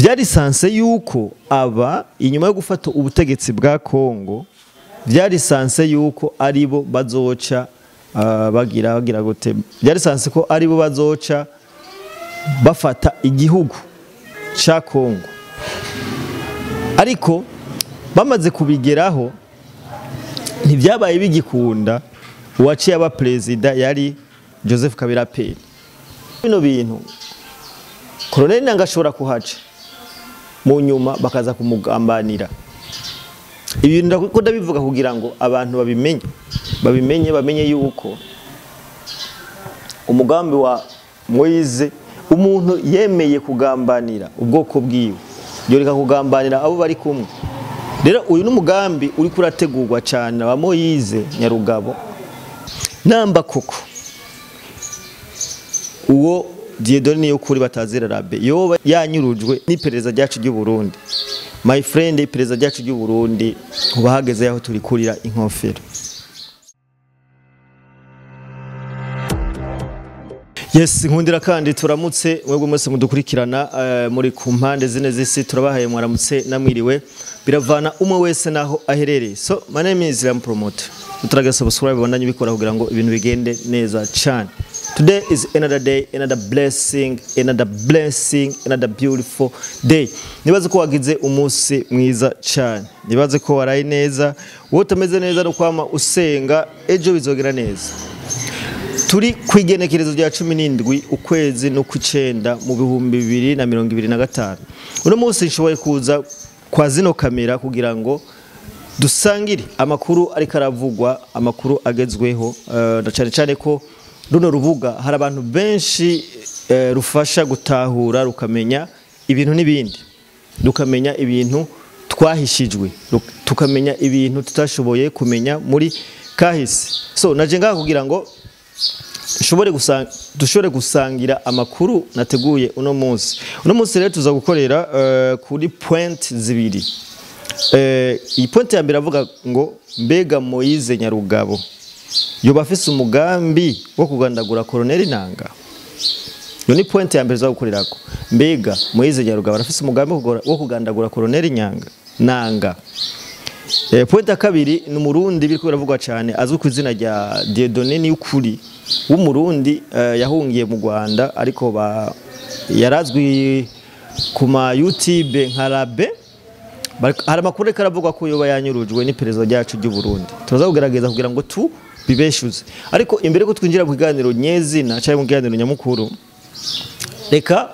Vyari censé yuko aba inyuma yo gufata ubutegetsi bwa Kongo, vyari censé yuko aribo bazoca bagira gute, byari censé ko aribo bazoca bafata igihugu ca Kongo. Ariko bamaze kubigeraho ntivyabaye bigikunda. Uwaciye aba president yari Joseph Kabila Peri. Bino bintu Colonel Nanga ashobora kuhaca mu nyuma bakaza kumugambanira. Ibi ndako ndabivuga kugira ngo abantu babimenye bamenye yuko umugambi wa Moise, umuntu yemeye kugambanira ubwoko bwiwe, yoreka kugambanira abo bari kumwe. Rero uyu n'umugambi uri kurategurwa cyane wa Moise Nyarugabo. Namba koko uwo Dieudonné Niyukuri batazira Rabe yoba yanyurujwe n'iperereza ryacu ry'u Burundi, my friend, iperereza ryacu ry'u Burundi ubahageze yaho turi kurira inkofero. Yes, nkundira kandi turamutse mwebwe mwese mudukurikirana muri ku mpande zine z'isi, turabahaye mwaramutse namwiriwe, biravana umwe wese naho aherereye. So my name is Ram Promoter. Utaraga subscribe bandanye bikora kugira ngo ibintu bigende neza cyane. Today is another day, another blessing, another blessing, another beautiful day. Nibaze ko wagize umunsi mwiza cyane. Nibaze ko waraye neza, wowe utameze neza no kwama usenga ejo bizogera neza. Turi kwigenekerezo rya 17 ukwezi no kwicenda mu 2025. Uno munsi nshoboye kuza kwa zino kamera kugira ngo dusangire amakuru ariko aravugwa, amakuru agezweho, na cyane cyane ko runo rubuga hari abantu benshi rufasha gutahura, rukamenya ibintu n'ibindi, rukamenya ibintu twahishijwe, tukamenya ibintu tutashoboye kumenya muri kahise. So naje ngaha kugira ngo dushobore gusangira amakuru nateguye uno munsi. Uno munsi rero tuza gukorera kuri point zibiri. Iyi point ya mbere avuga ngo mbega Moise Nyarugabo yoba afise umugambi wo kugandagura Colonel Nanga. Iyo ni point ya mbere tuza gukorerako. Mbega Moise Nyarugabo arafise umugambi wo kugandagura Colonel Nanga. Point ya kabiri ni umurundi biriko biravugwa cyane azwi ku izina rya Dieudonné Niyukuri w'umurundi, yahungiye mu Rwanda ariko yarazwi ku ma YouTube nka Rabe. Hari amakuru ariko aravugwa ko yoba yanyurujwe n'iperereza ryacu ry'u Burundi. Turaza kugerageza kugira ngo tubibeshuze. Ariko imbere ko twinjira mu kiganiro nyezina cyangwa mu kiganiro nyamukuru, reka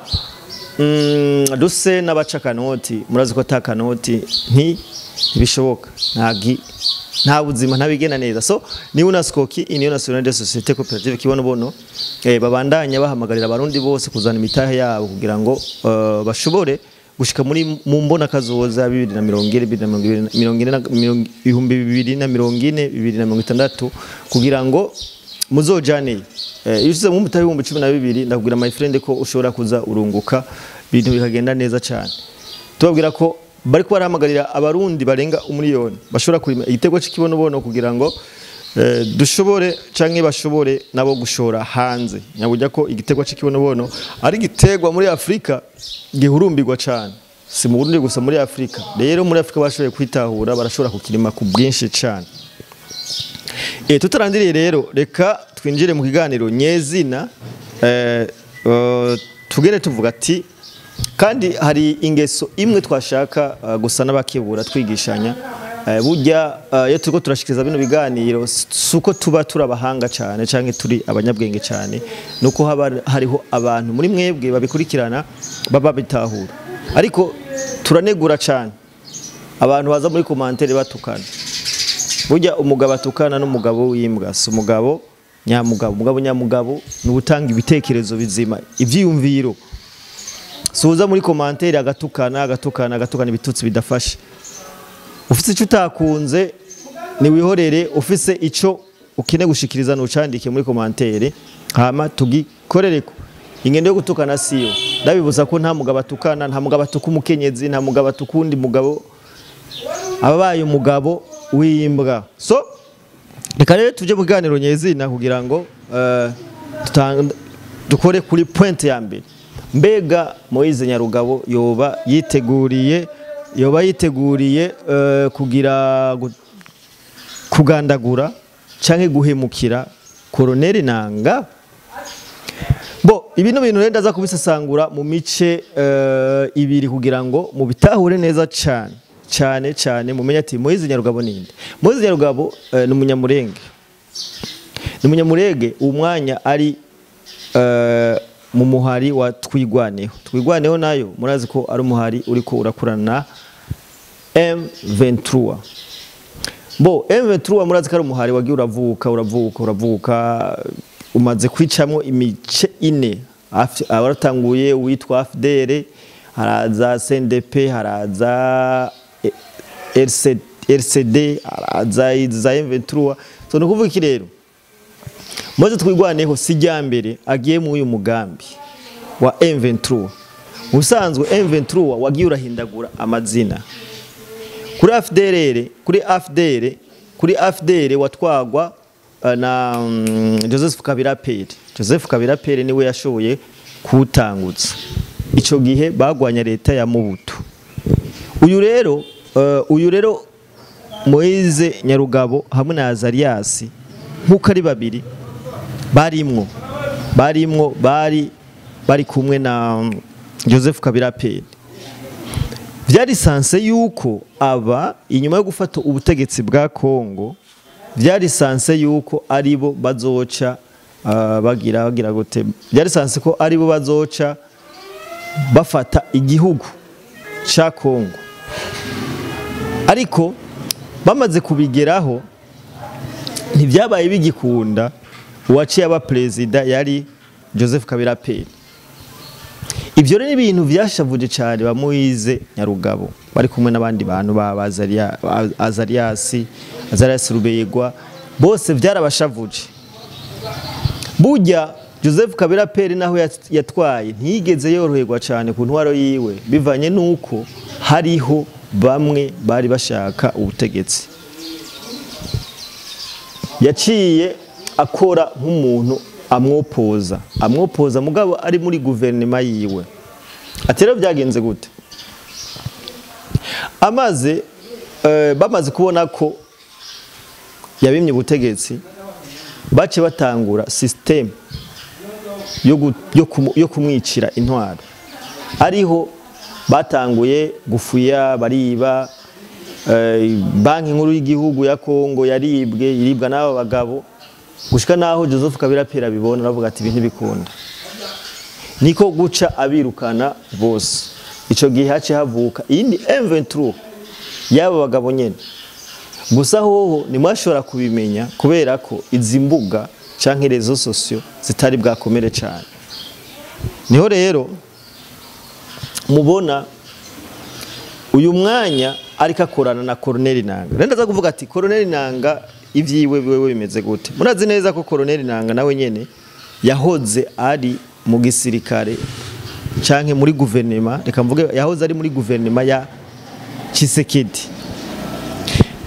duse n'abaca kanoti. Murazi ko ata kanoti ntibishoboka, nta buzima ntabigena neza. So ni UNASCOKI, Union Nationale des Sociétés Coopératives Kibonobono, babandanya bahamagarira abarundi bose kuzana imitahe yabo kugira ngo bashobore gushika muri mu mbona kazoza 2040, 2040, 2060 kugira ngo muzojane. Iyo ushize mu mutahe 12,000 ndakubwira my friend ko ushobora kuza urunguka ibintu bikagenda neza cyane. Tubabwira ko bariko barahamagarira abarundi barenga 1,000,000 bashobora kurima igitego c'ikibonobono kugira ngo dushobore canke bashobore nabo gushora hanze. Nyaburya ko igitego c'ikibonobono ari gitegwa muri Afrika gihurumbirwa cyane, si mu Burundi gusa, muri Afrika. Rero muri Afrika bashoboye kwitahura, barashobora kukirima ku bwinshi cyane. Tutarandiriye rero reka twinjire mu kiganiro nyezina, tugere tuvuga ati kandi hari ingeso imwe twashaka gusa n'abakebura twigishanya. Burya iyo turiko turashikiriza bino biganiro suko tuba turabahanga cyane canke turi abanyabwenge cyane, nuko haba hariho abantu muri mwebwe babikurikirana baba bitahura. Ariko turanegura cyane abantu baza muri commentaire batukana. Burya umugabo atukana n'umugabo w'imbwa si umugabo nyamugabo. Umugabo nyamugabo ni ubutanga ibitekerezo bizima, ivyiyumviro. Suza muri commentaire agatukana agatukana agatukana ibitutsi bidafashe. Ufise icyo utakunze ni wihorere, ufise ico ukine gushikiriza nucandike muri commentaire hama tugikorereko. Ingendo yo gutukana siyo. Ndabibuza ko nta mugabo atukana, nta mugabo atuka umukenyezi, nta mugabo atukundi mugabo, ababaye umugabo w'imbwa. So reka rero tuje mu kiganiro nyezina kugira ngo dukore kuri point ya mbere. Mbega Moise Nyarugabo yoba yiteguriye kugira kugandagura canke guhemukira Colonel Nanga? Bo ibino bintu rero ndaza kubisasangura mu mice ibiri kugira ngo mubitahure neza cyane cyane cyane, mumenye ati Moise Nyarugabo ninde. Moise Nyarugabo ni umunyamurenge, ni umunyamurenge umwanya ari mu muhari wa Twigwaneho. Twigwaneho nayo murazi ko ari umuhari uriko urakurana M23. Bo M23 murazi ko ari umuhari wagiye uravuka umaze kwicamwo imice ine. Abaratanguye witwa AFDR, haraza CNDP, haraza RCD, haraza za M23. So nukuvuga iki rero, Moise Twigwaneho si mbere agiye mu uyu mugambi wa M23. Usanzwe M23 wagiye urahindagura amazina. Kuri AFDR watwagwa na Joseph Kabila Pere. Joseph Kabila Pere niwe yashoboye kutangutsa. Ico gihe bagwanya leta ya Mobutu. Uyu rero Moise Nyarugabo hamwe na Azarias nkuko ari babiri barimwo bari kumwe na Joseph Kabila Pere. Vyari sanse yuko aba inyuma yo gufata ubutegetsi bwa Kongo, vyari sanse yuko aribo bazoca bagira gote. Vyari sanse ko aribo bazoca bafata igihugu ca Kongo. Ariko bamaze kubigeraho ntivyabaye bigikunda. Uwaciye aba president yari Joseph Kabila Pere. Ivyo rero ibintu vyashavuje cyane ba Moise Nyarugabo bari kumwe n'abandi bantu ba Azarias Rubeyegwa, bose vyarabashavuje. Burya Joseph Kabila Pere naho yatwaye ntiyigeze yoroherwa cyane ku ntwaro yiwe, bivanye nuko hariho bamwe bari bashaka ubutegetsi. Yaciye akora nk'umuntu amwopoza mugabo ari muri guverinoma yiwe. Ati rero byagenze gute? Amaze bamaze kubona ko yabimye ubutegetsi, bace batangura system yo kumwicira intwaro. Ariho batanguye gufuya, bariba. Banki nkuru y'igihugu ya Kongo yaribwe, iribwa n'aba bagabo gushika naho Joseph Kabila Pere abibona aravuga ati ibintu bikunda, niko guca abirukana bose. Ico gihe hace havuka iyindi M23 yaba bagabo nyene. Gusa hoho nimwashobora kubimenya kubera ko izi mbuga canke réseaux sociaux zitari bwakomere cyane. Niho rero mubona uyu mwanya ariko akorana na Colonel Nanga. Rero ndaza kuvuga ati Colonel Nanga ivyiwe wewe bimeze gute? Murazi neza ko Colonel Nanga nawe nyene yahoze ari mu gisirikare canke muri guverinoma, reka mvuge yahoze ari muri guverinoma ya Tshisekedi.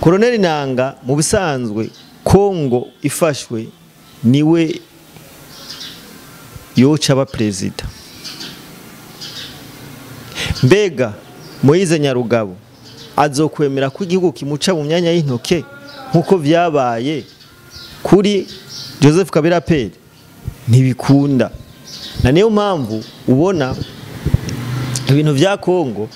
Colonel Nanga mu bisanzwe Kongo ifashwe niwe yoca aba president. Mbega Moise Nyarugabo azokwemera ko igihugu kimuca mu myanya y'intoke nkuko vyabaye kuri Joseph Kabila Pere? Ntibikunda. Na niyo mpamvu ubona ibintu vya Kongo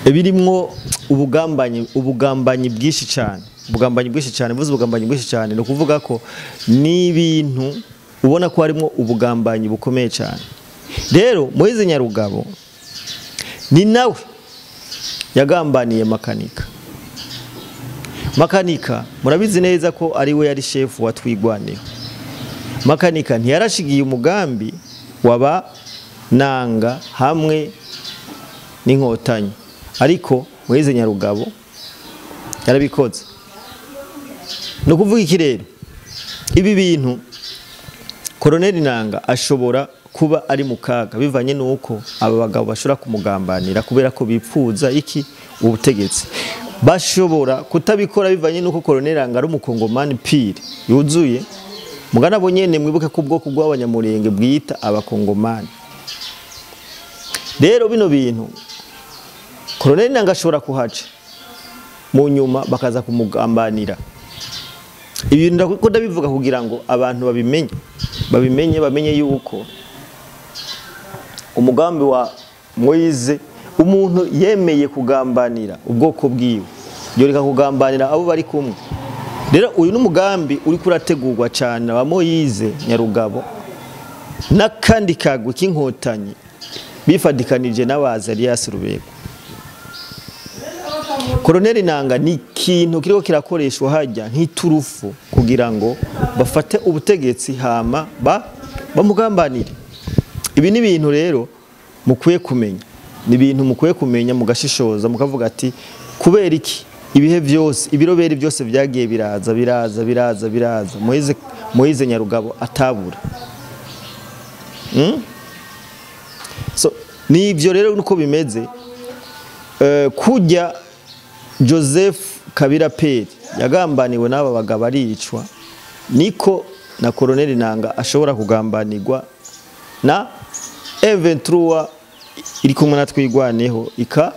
birimwo ubugambanyi bwinshi cyane. Ubugambanyi bwinshi cyane, mvuze ubugambanyi bwinshi cyane no kuvuga ko ni ibintu ubona ko harimo ubugambanyi bukomeye cyane. Rero Moise Nyarugabo ni nawe yagambaniye Makanika. Makanika murabizi neza ko ari we yari chef wa Twigwaneho. Makanika ntiyarashigiye umugambi waba Nanga hamwe n'inkotanyi, ariko Moise Nyarugabo yarabikoze. No kuvuga iki rero, ibi bintu Colonel Nanga ashobora kuba ari mu kaga bivanye nuko aba bagabo bashobora kumugambanira kubera ko bipfuza iki ubutegetsi. Bashobora kutabikora bivanye nuko Colonel Nanga ari umukongomani pire yuzuye. Mugana bo nyene mwibuke ko ubwoko bw'abanyamurenge bwita abakongomani. Rero bino bintu Colonel Nanga ashobora kuhaca mu nyuma bakaza kumugambanira. Ibi ndako ndabivuga kugira ngo abantu babimenye bamenye yuko umugambi wa Moise, umuntu yemeye kugambanira ubwoko bwiwe, yoreka kugambanira abo bari kumwe. Rero uyu n'umugambi uri kurategurwa cyane wa Moise Nyarugabo n'akandi kagwi k'inkotanyi bifadikanije n'abazarias Rubego. Colonel Nanga ni ikintu kiriko kirakoreshwa hajya nk'iturufu kugira ngo bafate ubutegetsi hama bamugambanire. Ibi ni ibintu rero mukwiye kumenya, ni ibintu mukwiye kumenya mugashishoza mukavuga ati kubera iki ibihe byose ibiroberi byose byagiye biraza biraza biraza biraza Moise Nyarugabo atabura. So ni ivyo rero nuko bimeze. Kujya Joseph Kabila Peri yagambaniwe n'aba bagabo aricwa, niko na Colonel Nanga ashobora kugambanirwa na M23 iri kumwe na Twigwaneho ikamwica.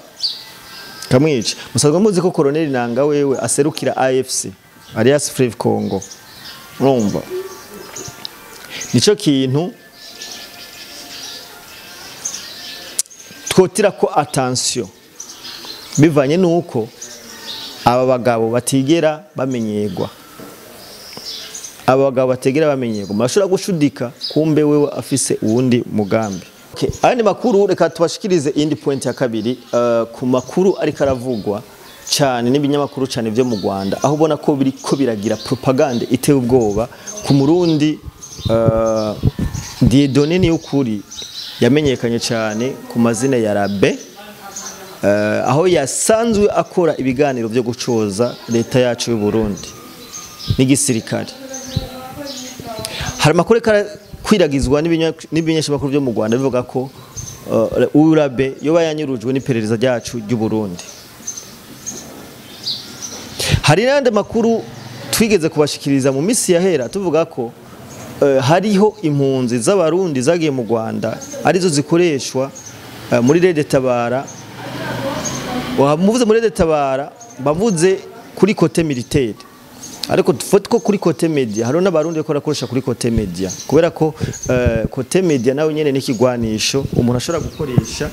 Musanzwe muzi ko Colonel Nanga wewe aserukira AFC, Alliance Fleuve Congo. Urumva nico kintu twotira ko attention, bivanye nuko aba bagabo batigera bamenyerwa. Aba bagabo batigera bamenyerwa mashobora gushudika kumbe wewe afise uwundi mugambi. Okay, andi makuru reka tubashikirize indi point ya kabiri ku makuru ariko aravugwa cyane n'ibinyamakuru cyane byo mu Rwanda, aho ubona ko biri ko biragira propagande iteye ubwoba ku Murundi. Dieudonné Niyukuri yamenyekanye cyane ku mazina ya Rabe, aho yasanzwe akora ibiganiro byo gucoza leta yacu y'u Burundi n'igisirikare. Hari amakuru kwiragizwa n'ibinyeshamakuru byo mu Rwanda bivuga ko Urabe yoba yanyurujwe n'iperereza ryacu ry'u Burundi. Hari n'andi makuru twigeze kubashikiriza mu misi yahera tuvuga ko hariho impunzi z'abarundi zagiye mu Rwanda arizo zikoreshwa muri Rede Tabara. Wamuvuze muri Rede Tabara bavuze kuri côté militaire, ariko dufate ko kuri côté media hariho n'abarundi ko rakoresha kuri côté media, kubera ko côté media nawe nyene n'ikigwanisho umuntu ashobora gukoresha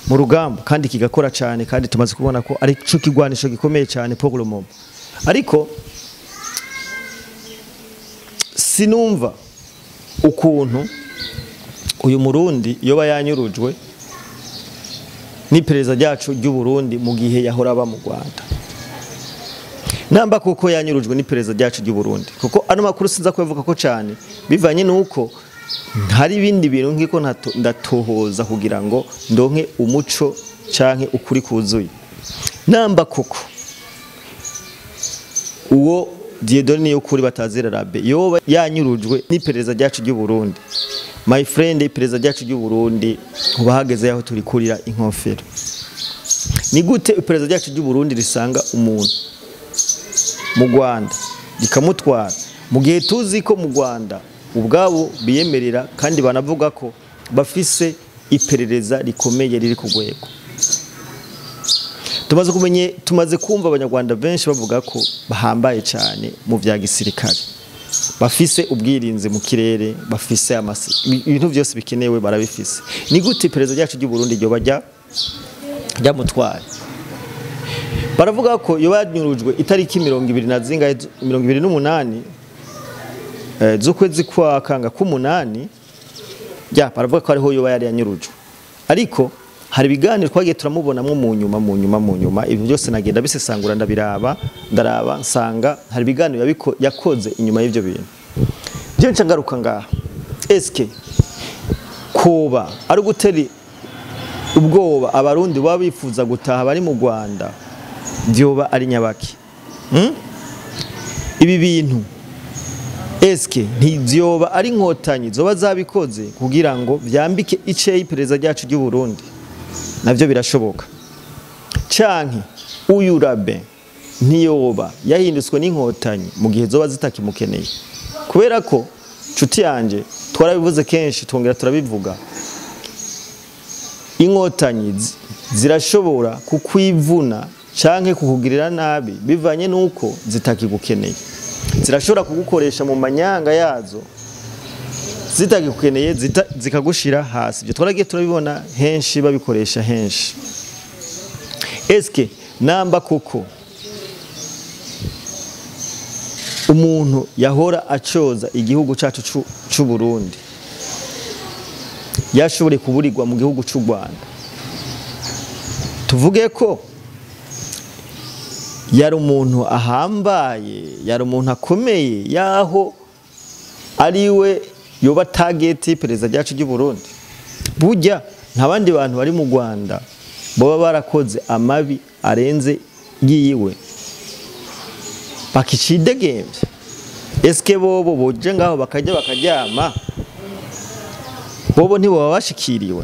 mu rugamba kandi kigakora cyane, kandi tumaze kubona ko ari cyo kigwanisho gikomeye cyane pour le moment. Ariko sinumva ukuntu uyu Murundi yoba yanyurujwe n'iperereza ryacu ry'u Burundi mu gihe yahora aba mu Rwanda. Namba kuko yanyurujwe n'iperereza ryacu ry'u Burundi, kuko ano makuru sinza kuvuga ko cyane bivanye nuko hari ibindi bintu nkiko ndatohoza kugira ngo ndonke umuco canke ukuri kuzuye. Namba kuko uwo Dieudonné Niyukuri batazira Rabe yoba yanyurujwe n'iperereza ryacu ry'u Burundi, my friend, iperereza ryacu ry'u Burundi ubahageze aho turi kurira inkofero. Ni gute iperereza ryacu ry'u Burundi risanga umuntu mu Rwanda rikamutwara mu gihe tuzi ko mu Rwanda ubwabo biyemerera kandi banavuga ko bafise iperereza rikomeye riri ku rwego? Tumaze kumva abanyarwanda benshi bavuga ko bahambaye cyane mu vya gisirikare, bafise ubwirinzi mu kirere, bafise ibintu byose bikenewe barabifise. Ni gute iperereza ryacu ry'u Burundi ryo bajya ryamutwaye? Baravuga ko yo banyurujwe itariki 28 z'ukwezi kwa kanga k'umunani, ya baravuga ko ariho yoba yari yanyurujwe. Ariko hari ibiganiro twagiye turamubonamwo mu nyuma ibyo byose nagenda bisesangura ndabiraba ndaraba nsanga hari ibiganiro yakoze inyuma y'ivyo bintu. Je nca ngaruka ngaha, eske kuba ari guteri ubwoba abarundi baba bifuza gutaha bari mu Rwanda byoba ari nyabaki? Ibi bintu eske ntibyoba ari inkotanyi zoba zabikoze kugira ngo vyambike ice iperereza ryacu ry'u Burundi? Navyo birashoboka. Canke uyu Rabe ntiyoba yahindutswe n'inkotanyi mu gihe zoba zitakimukeneye? Kubera ko nshuti yanje twarabivuze kenshi twongera turabivuga, Inkotanyi zirashobora kukwivuna canke kukugirira nabi bivanye nuko zitakigukeneye. Zirashobora kugukoresha mu manyanga yazo zitagikukeneye, zikagushira hasi. Ibyo twaragiye turabibona henshi, babikoresha henshi. Eske namba koko umuntu yahora acoza igihugu cyacu c'u Burundi yashobore kuburirwa mu gihugu c'u Rwanda, tuvuge ko yari umuntu ahambaye, yari umuntu akomeye, yaho ariwe yoba target perezida ryacu ry'u Burundi? Burya nta bandi bantu bari mu Rwanda boba barakoze amabi arenze yiwe bakicidegembye? Eske bobo boje ngaho bakajya bakaryama, bobo ntiboba bashikiriwe?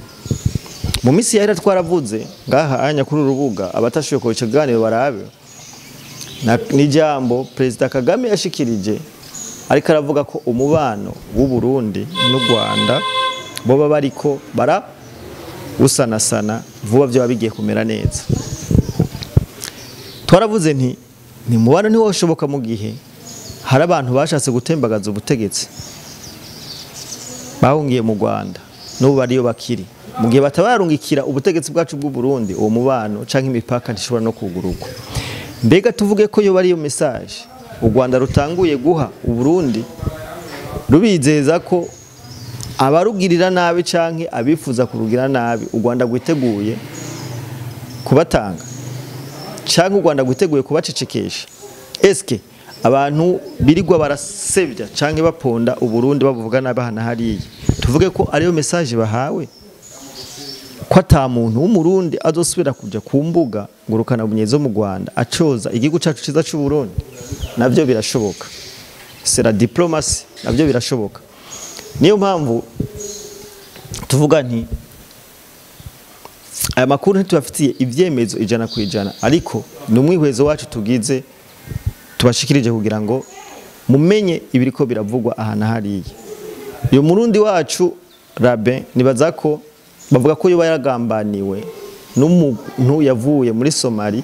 Mu minsi yahera twaravuze ngaha anya kuri urubuga, abatashoboye kubica kiganiro barabe n'ijambo Perezida Kagame yashikirije, ariko aravuga ko umubano w'u Burundi n'u Rwanda boba bariko bara usanasana vuba, byo bigiye kumera neza. Twaravuze nti ni mubano ntiwoshoboka mu gihe hari abantu bashatse gutembagaza ubutegetsi bahungiye mu Rwanda n'ubu bariyo bakiri. Mu gihe batabarungikira ubutegetsi bwacu bw'u Burundi, uwo mubano canke imipaka ntishobora no kugururwa. Mbega tuvuge ko yo bari iyo message u Rwanda rutanguye guha u Burundi, rubizeza ko abarugirira nabi canke abifuza kurugira nabi u Rwanda rwiteguye kubatanga, canke u Rwanda rwiteguye kubacecekesha? Eske abantu birigwa barasebya canke baponda u Burundi babuvuga nabi hana hariya, tuvuge ko ariyo message bahawe ko ata muntu w'umurundi azosubira kuja ku mbuga ngurukana bunyezo mu Rwanda acoza igihugu cacu ciza c'u Burundi? Navyo birashoboka, c'est la diplomatie, navyo birashoboka. Niyo mpamvu tuvuga nti aya makuru ntitubafitiye ibyemezo 100%, ariko ni umwihwezo wacu tugize tubashikirije kugira ngo mumenye ibiriko biravugwa aha na hariya. Uyu murundi wacu Rabe, nibaza ko bavuga ko yoba yaragambaniwe n'umuntu yavuye muri Somali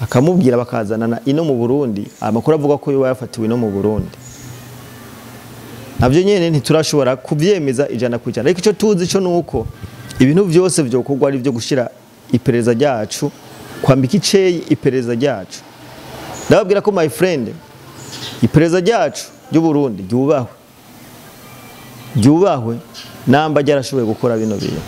akamubwira bakazanana ino mu Burundi. Amakuru avuga ko yoba yafatiwe no mu Burundi, navyo nyene ntiturashobora kuvyemeza 100%, ariko ico tuzi cyo nuko ibintu byose byokorwa ari byo gushira iperereza ryacu, kwambika iceyi iperereza ryacu. Ndababwira ko my friend, iperereza ryacu ry'u Burundi ryubahwe, ryubahwe namba ryarashoboye gukora bino bintu.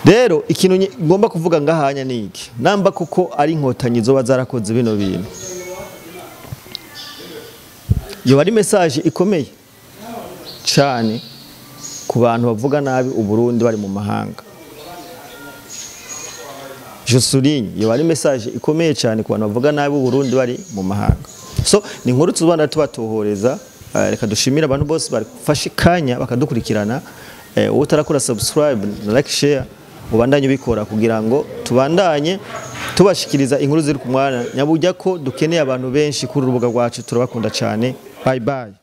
Rero ikintu ngomba kuvuga ngahanya ni iki: namba kuko ari inkotanyi zoba zarakoze bino bintu, yo ari message ikomeye cyane ku bantu bavuga nabi u Burundi bari mu mahanga. Je souligne, yo ari message ikomeye cyane ku bantu bavuga nabi u Burundi bari mu mahanga. So ni inkuru tuzobana tubatohoreza. Reka dushimire abantu bose bafashe kanya bakadukurikirana. Uwo utarakora subscribe na like share, ubandanye ubikora kugira ngo tubandanye tubashikiriza inkuru ziri ku mwana. Nyabujya ko dukeneye abantu benshi kuri urubuga rwacu, turabakunda cyane. Bye bye.